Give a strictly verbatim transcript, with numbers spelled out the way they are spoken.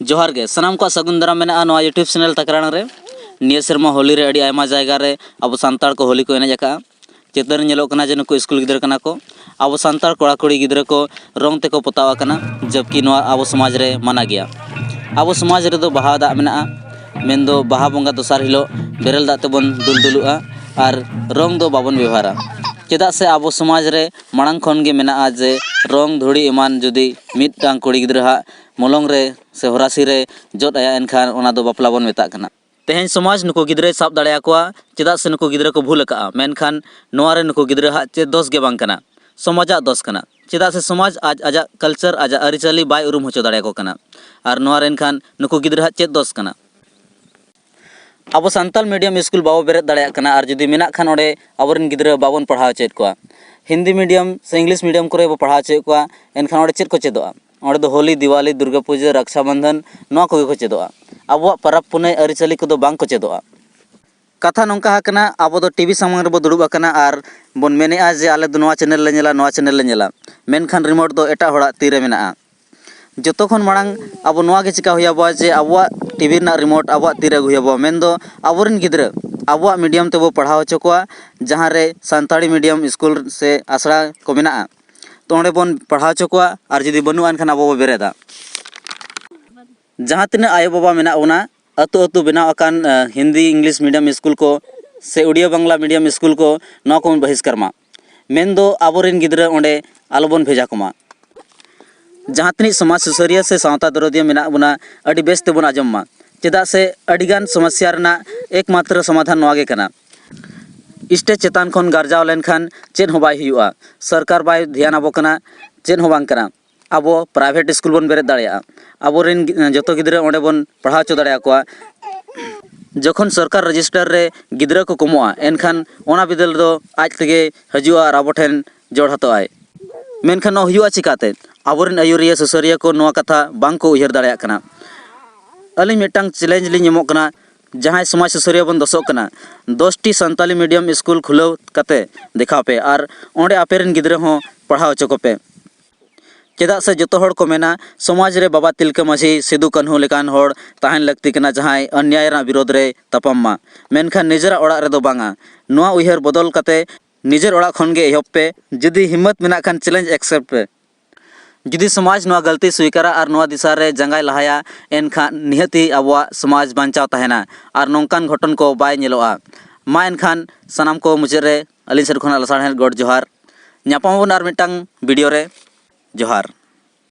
ᱡᱚᱦᱟᱨ ᱜᱮ, ᱥᱟᱱᱟᱢ ᱠᱚᱣᱟᱜ ᱥᱟᱹᱜᱩᱱ ᱫᱟᱨᱟᱢ ᱢᱮᱱᱟᱜᱼᱟ ᱱᱚᱣᱟ YouTube ᱪᱮᱱᱮᱞ ᱛᱟᱠᱨᱟᱲ ᱨᱮ᱾ ᱱᱤᱭᱟᱹ ᱥᱮᱨᱢᱟ ᱦᱳᱞᱤ ᱨᱮ ᱟᱹᱰᱤ ᱟᱭᱢᱟ ᱡᱟᱭᱜᱟ ᱨᱮ ᱟᱵᱚ ᱥᱟᱱᱛᱟᱲ ᱠᱚ ᱦᱳᱞᱤ ᱠᱚ ᱮᱱᱮᱡ ᱟᱠᱟᱫᱼᱟ᱾ ᱪᱤᱛᱟᱹᱨ ᱧᱮᱞᱚᱜ ᱠᱟᱱᱟ ᱡᱮ ᱱᱩᱠᱩ ᱥᱠᱩᱞ ᱜᱤᱫᱽᱨᱟᱹ ᱠᱟᱱᱟ ᱠᱚ᱾ ᱟᱵᱚ ᱥᱟᱱᱛᱟᱲ ᱠᱚᱲᱟ ᱠᱩᱲᱤ ᱜᱤᱫᱽᱨᱟᱹ ᱠᱚ ᱨᱚᱝ ᱛᱮᱠᱚ ᱯᱚᱛᱟᱣ ᱟᱠᱟᱱᱟ, ᱡᱚᱵᱠᱤ ᱱᱚᱣᱟ ᱟᱵᱚ ᱥᱚᱢᱟᱡᱽ ᱨᱮ ᱢᱟᱱᱟ ᱜᱮᱭᱟ᱾ ᱟᱵᱚ ᱥᱚᱢᱟᱡᱽ ᱨᱮᱫᱚ ᱵᱟᱦᱟ ᱫᱟᱜ ᱢᱮᱱᱟᱜᱼᱟ, ᱢᱮᱱᱫᱚ ᱵᱟᱦᱟ ᱵᱚᱸᱜᱟ ᱫᱚᱥᱟᱨ ᱦᱤᱞᱳᱜ ᱵᱮᱨᱮᱞ ᱫᱟᱜ ᱛᱮᱵᱚᱱ ᱫᱩᱞ ᱫᱩᱞᱩᱜᱼᱟ ᱟᱨ ᱨᱚᱝ ᱫᱚ ᱵᱟᱵᱚᱱ ᱵᱮᱣᱦᱟᱨᱟ᱾ ᱪᱮᱫᱟᱜ ᱥᱮ ᱟᱵᱚ ᱥᱚᱢᱟᱡᱽ ᱨᱮ ᱢᱟᱲᱟᱝ ᱠᱷᱚᱱ ᱜᱮ ᱢᱮᱱᱟᱜᱼᱟ ᱡᱮ ᱨᱚᱝ ᱫᱷᱩᱲᱤ ᱮᱢᱟᱱ ᱡᱩᱫᱤ ᱢᱤᱫᱴᱟᱝ ᱠᱩᱲᱤ ᱜᱤᱫᱽᱨᱟᱹ ᱦᱟᱜ ᱢᱚᱞᱚᱝ ᱨᱮ ᱥᱮ ᱦᱚᱨᱟᱥᱤ ᱨᱮ ᱡᱚᱫ ᱟᱭᱟ, ᱮᱱᱠᱷᱟᱱ ᱚᱱᱟ ᱫᱚ ᱵᱟᱯᱞᱟ ᱵᱚᱱ ᱢᱮᱛᱟᱜ ᱠᱟᱱᱟ᱾ ᱛᱮᱦᱮᱧ ᱥᱚᱢᱟᱡᱽ ᱱᱩᱠᱩ ᱜᱤᱫᱽᱨᱟᱹᱭ ᱥᱟᱵ ᱫᱟᱲᱮᱭᱟᱠᱚᱣᱟ, ᱪᱮᱫᱟᱜ ᱥᱮ ᱱᱩᱠᱩ ᱜᱤᱫᱽᱨᱟᱹ ᱠᱚ ᱵᱷᱩᱞ ᱟᱠᱟᱜᱼᱟ, ᱢᱮᱱᱠᱷᱟᱱ ᱱᱚᱣᱟ ᱨᱮ ᱱᱩᱠᱩ ᱜᱤᱫᱽᱨᱟᱹ ᱦᱟᱜ ᱪᱮᱫ ᱫᱚᱥ ᱜᱮ ᱵᱟᱝ ᱠᱟᱱᱟ, ᱥᱚᱢᱟᱡᱟᱜ ᱫᱚᱥ ᱠᱟᱱᱟ᱾ ᱪᱮᱫᱟᱜ ᱥᱮ ᱥᱚᱢᱟᱡᱽ ᱟᱡ ᱟᱡᱟᱜ ᱠᱟᱞᱪᱟᱨ, ᱟᱡᱟᱜ ᱟᱹᱨᱤᱪᱟᱹᱞᱤ ᱵᱟᱭ ᱩᱨᱩᱢ ᱦᱚᱪᱚ ᱫᱟᱲᱮᱭᱟᱠᱚ ᱠᱟᱱᱟ᱾ ᱟᱨ ᱱᱚᱣᱟ ᱨᱮ ᱮᱱᱠᱷᱟᱱ ᱱᱩᱠᱩ ᱜᱤᱫᱽᱨᱟᱹ ᱦᱟᱜ ᱪᱮᱫ ᱫᱚᱥ ᱠᱟᱱᱟ? ᱟᱵᱚ ᱥᱟᱱᱛᱟᱲ ᱢᱤᱰᱤᱭᱟᱢ ᱥᱠᱩᱞ ᱵᱟᱵᱚ ᱵᱮᱨᱮᱫ ᱫᱟᱲᱮᱭᱟᱜ ᱠᱟᱱᱟ, ᱟᱨ ᱡᱩᱫᱤ ᱢᱮᱱᱟᱜ ᱠᱷᱟᱱ ᱚᱸᱰᱮ ᱟᱵᱚᱨᱮᱱ ᱜᱤᱫᱽᱨᱟᱹ ᱵᱟᱵᱚᱱ ᱯᱟᱲᱦᱟᱣ ᱦᱚᱪᱚᱭᱮᱫ ᱠᱚᱣᱟ, ᱦᱤᱱᱫᱤ ᱢᱤᱰᱤᱭᱟᱢ ᱥᱮ ᱤᱝᱞᱤᱥ ᱢᱤᱰᱤᱭᱟᱢ ᱠᱚᱨᱮ ᱵᱚ ᱯᱟᱲᱦᱟᱣ ᱦᱚᱪᱚᱭᱮᱫ ᱠᱚᱣᱟ, ᱮᱱᱠᱷᱟᱱ ᱚᱸᱰᱮ ᱪᱮᱫ ᱠᱚ ᱪᱮᱫᱚᱜᱼᱟ? ᱚᱸᱰᱮ ᱫᱚ ᱦᱳᱞᱤ, ᱫᱤᱣᱟᱞᱤ, ᱫᱩᱨᱜᱟᱹ ᱯᱩᱡᱟᱹ, ᱨᱟᱠᱥᱟ ᱵᱚᱱᱫᱷᱚᱱ, ᱱᱚᱣᱟ ᱠᱚᱜᱮ ᱠᱚ ᱪᱮᱫᱚᱜᱼᱟ᱾ ᱟᱵᱚᱣᱟᱜ ᱯᱚᱨᱚᱵᱽ ᱯᱩᱱᱟᱹᱭ ᱟᱹᱨᱤᱪᱟᱹᱞᱤ ᱠᱚᱫᱚ ᱵᱟᱝ ᱠᱚ ᱪᱮᱫᱚᱜᱼᱟ᱾ ᱠᱟᱛᱷᱟ ᱱᱚᱝᱠᱟ ᱟᱠᱟᱱᱟ, ᱟᱵᱚ ᱫᱚ ᱴᱤᱵᱷᱤ ᱥᱟᱢᱟᱝ ᱨᱮᱵᱚ ᱫᱩᱲᱩᱵ ᱟᱠᱟᱱᱟ ᱟᱨ ᱵᱚᱱ ᱢᱮᱱᱮᱫᱼᱟ ᱡᱮ ᱟᱞᱮ ᱫᱚ ᱱᱚᱣᱟ ᱪᱮᱱᱮᱞ ᱞᱮ ᱧᱮᱞᱟ, ᱱᱚᱣᱟ ᱪᱮᱱᱮᱞ ᱞᱮ ᱧᱮᱞᱟ, ᱢᱮᱱᱠᱷᱟᱱ ᱨᱤᱢᱳᱴ ᱫᱚ ᱮᱴᱟᱜ ᱦᱚᱲᱟᱜ ᱛᱤᱨᱮ ᱢᱮᱱᱟᱜᱼᱟ᱾ ᱡᱚᱛᱚ ᱠᱷᱚᱱ ᱢᱟᱲᱟᱝ ᱟᱵᱚ ᱱᱚᱣᱟ ᱜᱮ ᱪᱤᱠᱟ ᱦᱩᱭ ᱟᱵᱚᱣᱟ ᱡᱮ ᱟᱵᱚᱣᱟᱜ ᱴᱤᱵᱷᱤ ᱨᱮᱱᱟᱜ ᱨᱤᱢᱳᱴ ᱟᱵᱚᱣᱟᱜ ᱛᱤᱨᱮ ᱟᱹᱜᱩ ᱦᱩᱭ ᱟᱵᱚᱣᱟ, ᱢᱮᱱᱫᱚ ᱟᱵᱚᱨᱮᱱ ᱜᱤᱫᱽᱨᱟᱹ ᱟᱵᱚᱣᱟᱜ ᱢᱤᱰᱤᱭᱟᱢ ᱛᱮᱵᱚ ᱯᱟᱲᱦᱟᱣ ᱦᱚᱪᱚ ᱠᱚᱣᱟ, ᱡᱟᱦᱟᱸ ᱨᱮ ᱥᱟᱱᱛᱟᱲᱤ ᱢᱤᱰᱤᱭᱟᱢ ᱥᱠᱩᱞ ᱥᱮ ᱟᱥᱲᱟ ᱠᱚ ᱢᱮᱱᱟᱜᱼᱟ, ᱛᱚ ᱚᱸᱰᱮ ᱵᱚᱱ ᱯᱟᱲᱦᱟᱣ ᱦᱚᱪᱚ ᱠᱚᱣᱟ, ᱟᱨ ᱡᱩᱫᱤ ᱵᱟᱹᱱᱩᱜᱼᱟ ᱮᱱᱠᱷᱟᱱ ᱟᱵᱚ ᱵᱚ ᱵᱮᱨᱮᱫᱟ᱾ ᱡᱟᱦᱟᱸ ᱛᱤᱱᱟᱹᱜ ᱟᱭᱳᱼᱵᱟᱵᱟ ᱢᱮᱱᱟᱜ ᱵᱚᱱᱟ, ᱟᱹᱛᱩ ᱟᱹᱛᱩ ᱵᱮᱱᱟᱣ ᱟᱠᱟᱱ, ᱟᱸ, ᱦᱤᱱᱫᱤ ᱤᱝᱞᱤᱥ ᱢᱤᱰᱤᱭᱟᱢ ᱥᱠᱩᱞ ᱠᱚ ᱥᱮ ᱩᱰᱤᱭᱟ ᱵᱟᱝᱞᱟ ᱢᱤᱰᱤᱭᱟᱢ ᱥᱠᱩᱞ ᱠᱚ, ᱱᱚᱣᱟ ᱠᱚᱵᱚᱱ ᱵᱚᱦᱤᱥᱠᱟᱨ ᱢᱟ᱾ ᱢᱮᱱᱫᱚ ᱟᱵᱚᱨᱮᱱ ᱜᱤᱫᱽᱨᱟᱹ ᱚᱸᱰᱮ ᱟᱞᱚᱵᱚᱱ ᱵᱷᱮᱡᱟ ᱠᱚᱢᱟ᱾ ᱡᱟᱦᱟᱸ ᱛᱤᱱᱟᱹᱜ ᱥᱚᱢᱟᱡᱽ ᱥᱩᱥᱟᱹᱨᱤᱭᱟᱹ ᱥᱮ ᱥᱟᱶᱛᱟ ᱫᱚᱨᱚᱫᱤᱭᱟᱹ ᱢᱮᱱᱟᱜ ᱵᱚᱱᱟ, ᱟᱹᱰᱤ ᱵᱮᱥ ᱛᱮᱵᱚᱱ ᱟᱸᱡᱚᱢ ᱢᱟ, ᱪᱮᱫᱟᱜ ᱥᱮ ᱟᱹᱰᱤᱜᱟᱱ ᱥᱚᱢᱚᱥᱥᱟ ᱨᱮᱱᱟᱜ ᱮᱠᱢᱟᱛᱨᱚ ᱥᱚᱢᱟᱫᱷᱟᱱ ᱱᱚᱣᱟ ᱜᱮ ᱠᱟᱱᱟ᱾ ᱥᱴᱮᱡᱽ ᱪᱮᱛᱟᱱ ᱠᱷᱚᱱ ᱜᱟᱨᱡᱟᱣ ᱞᱮᱱᱠᱷᱟᱱ ᱪᱮᱫ ᱦᱚᱸ ᱵᱟᱭ ᱦᱩᱭᱩᱜᱼᱟ, ᱥᱚᱨᱠᱟᱨ ᱵᱟᱭ ᱫᱷᱮᱭᱟᱱ ᱟᱵᱚ ᱠᱟᱱᱟ, ᱪᱮᱫ ᱦᱚᱸ ᱵᱟᱝ ᱠᱟᱱᱟ᱾ ᱟᱵᱚ ᱯᱨᱟᱭᱵᱷᱮᱴ ᱥᱠᱩᱞ ᱵᱚᱱ ᱵᱮᱨᱮᱫ ᱫᱟᱲᱮᱭᱟᱜᱼᱟ᱾ ᱟᱵᱚᱨᱮᱱ ᱜᱤ-, ᱡᱚᱛᱚ ᱜᱤᱫᱽᱨᱟᱹ ᱚᱸᱰᱮ ᱵᱚᱱ ᱯᱟᱲᱦᱟᱣ ᱦᱚᱪᱚ ᱫᱟᱲᱮᱭᱟᱠᱚᱣᱟ᱾ ᱡᱚᱠᱷᱚᱱ ᱥᱚᱨᱠᱟᱨ ᱨᱮᱡᱤᱥᱴᱟᱨ ᱨᱮ ᱜᱤᱫᱽᱨᱟᱹ ᱠᱚ ᱠᱚᱢᱚᱜᱼᱟ, ᱮᱱᱠᱷᱟᱱ ᱚᱱᱟ ᱵᱤᱫᱟᱹᱞ ᱫᱚ ᱟᱡ ᱛᱮᱜᱮ ᱦᱤᱡᱩᱜᱼᱟ ᱟᱨ ᱟᱵᱚ ᱴᱷᱮᱱ ᱡᱚᱲ ᱦᱟᱛᱟᱣᱟᱭ᱾ ᱢᱮᱱᱠᱷᱟᱱ ᱱᱚᱣᱟ ᱦᱩᱭᱩᱜᱼᱟ ᱪᱤᱠᱟᱹᱛᱮ? ᱟᱵᱚᱨᱮᱱ ᱟᱹᱭᱩᱨᱤᱭᱟᱹ ᱥᱩᱥᱟᱹᱨᱤᱭᱟᱹ ᱠᱚ ᱱᱚᱣᱟ ᱠᱟᱛᱷᱟ ᱵᱟᱝ ᱠᱚ ᱩᱭᱦᱟᱹᱨ ᱫᱟᱲᱮᱭᱟᱜ ᱠᱟᱱᱟ᱾ ᱟᱹᱞᱤᱧ ᱢᱤᱫᱴᱟᱝ ᱪᱮᱞᱮᱧᱡᱽ ᱞᱤᱧ ᱮᱢᱚᱜ ᱠᱟᱱᱟ, ᱡᱟᱦᱟᱸᱭ ᱥᱚᱢᱟᱡᱽ ᱥᱩᱥᱟᱹᱨᱤᱭᱟᱹ ᱵᱚᱱ ᱫᱚᱥᱚᱜ ᱠᱟᱱᱟ, ᱫᱚᱥ ᱴᱤ ᱥᱟᱱᱛᱟᱞᱤ ᱢᱤᱰᱤᱭᱟᱢ ᱥᱠᱩᱞ ᱠᱷᱩᱞᱟᱹᱣ ᱠᱟᱛᱮ ᱫᱮᱠᱷᱟᱣ ᱯᱮ ᱟᱨ ᱚᱸᱰᱮ ᱟᱯᱮᱨᱮᱱ ᱜᱤᱫᱽᱨᱟᱹ ᱦᱚᱸ ᱯᱟᱲᱦᱟᱣ ᱦᱚᱪᱚ ᱠᱚᱯᱮ᱾ ᱪᱮᱫᱟᱜ ᱥᱮ ᱡᱚᱛᱚ ᱦᱚᱲ ᱠᱚ ᱢᱮᱱᱟ, ᱥᱚᱢᱟᱡᱽ ᱨᱮ ᱵᱟᱵᱟ ᱛᱤᱞᱠᱟᱹ ᱢᱟᱹᱡᱷᱤ, ᱥᱤᱫᱩ ᱠᱟᱹᱱᱦᱩ ᱞᱮᱠᱟᱱ ᱦᱚᱲ ᱛᱟᱦᱮᱱ ᱞᱟᱹᱠᱛᱤ ᱠᱟᱱᱟ, ᱡᱟᱦᱟᱸᱭ ᱚᱱᱭᱟᱭ ᱨᱮᱱᱟᱜ ᱵᱤᱨᱳᱫᱷ ᱨᱮᱭ ᱛᱟᱯᱟᱢ ᱢᱟ, ᱢᱮᱱᱠᱷᱟᱱ ᱱᱤᱡᱮᱨᱟᱜ ᱚᱲᱟᱜ ᱨᱮᱫᱚ ᱵᱟᱝᱟ᱾ ᱱᱚᱣᱟ ᱩᱭᱦᱟᱹᱨ ᱵᱚᱫᱚᱞ ᱠᱟᱛᱮ ᱱᱤᱡᱮᱨ ᱚᱲᱟᱜ ᱠᱷᱚᱱ ᱜᱮ ᱮᱦᱚᱵ ᱯᱮ᱾ ᱡᱩᱫᱤ ᱦᱤᱢᱢᱚᱛ ᱢᱮᱱᱟᱜ ᱠᱷᱟᱱ challenge accept ᱯᱮ᱾ ᱡᱩᱫᱤ ᱥᱚᱢᱟᱡᱽ ᱱᱚᱣᱟ ᱜᱟᱹᱞᱛᱤ ᱥᱩᱭᱠᱟᱨᱟ ᱟᱨ ᱱᱚᱣᱟ ᱫᱤᱥᱟ ᱨᱮ ᱡᱟᱸᱜᱟᱭ ᱞᱟᱦᱟᱭᱟ, ᱮᱱᱠᱷᱟᱱ ᱱᱤᱦᱟᱹᱛᱤ ᱟᱵᱚᱣᱟᱜ ᱥᱚᱢᱟᱡᱽ ᱵᱟᱧᱪᱟᱣ ᱛᱟᱦᱮᱱᱟ ᱟᱨ ᱱᱚᱝᱠᱟᱱ ᱜᱷᱚᱴᱚᱱ ᱠᱚ ᱵᱟᱭ ᱧᱮᱞᱚᱜᱼᱟ᱾ ᱢᱟ ᱮᱱᱠᱷᱟᱱ ᱥᱟᱱᱟᱢ ᱠᱚ ᱢᱩᱪᱟᱹᱫ ᱨᱮ ᱟᱹᱞᱤᱧ ᱥᱮᱫ ᱠᱷᱚᱱᱟᱜ ᱞᱟᱥᱟᱲᱦᱮᱫ ᱜᱚᱰ ᱡᱚᱦᱟᱨ᱾ ᱧᱟᱯᱟᱢ ᱟᱵᱚᱱ ᱟᱨ ᱢᱤᱫᱴᱟᱝ video ᱨᱮ᱾ ᱡᱚᱦᱟᱨ᱾